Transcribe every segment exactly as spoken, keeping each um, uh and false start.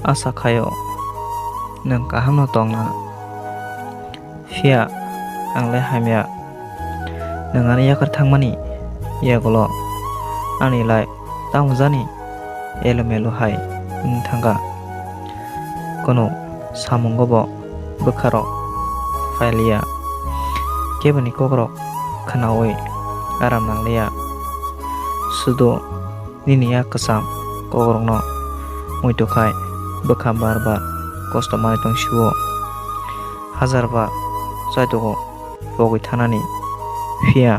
Asa khaio nwng kahamno tongna, phiya ang le hamya. Nwng ani yakarwi thangmani yagulo ani life tamo jani elumelu hai wng thangkha. Kunu samungobo bwkharok phailiya, keboni kokrok khwnaui aram nangliya. Sudu nini yak kwcham kokrokno muitu khai bwkha bar bar kosto manwi tong sio. Hajar bar chaitogo pogwi thanani, phiya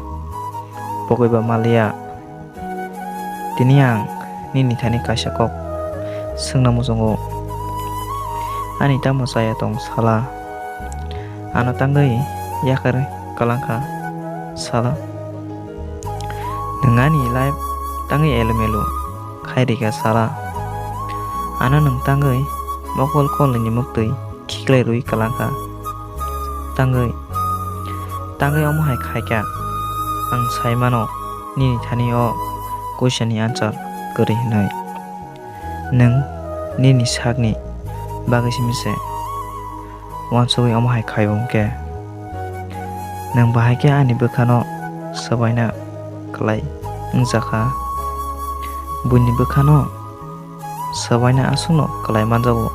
pogwiba maliya. Tini ang nini thani kaisa kok swngna muchungo. Ani tamo chaya tong sala? Ano tangwi yakarwi kwlangkha sala? Nwng ani life tangwi elumelu khai rikha sala? Ano nwng tangwi mokol kolni muktwi khiklai rwi kwlangkha tangwi. Tangwi omo hai khaikha, ang sai mano nini thani o kuisani answer kwrwi hwnwi. Nwng nini sakni bagwi simi se uansugwi omo hai khai-o hwnkhe, nwng bahai khe ani bwkhano swbaina kwlai wngjakha. Buini bwkhano swbaina aswkno kwlai manjago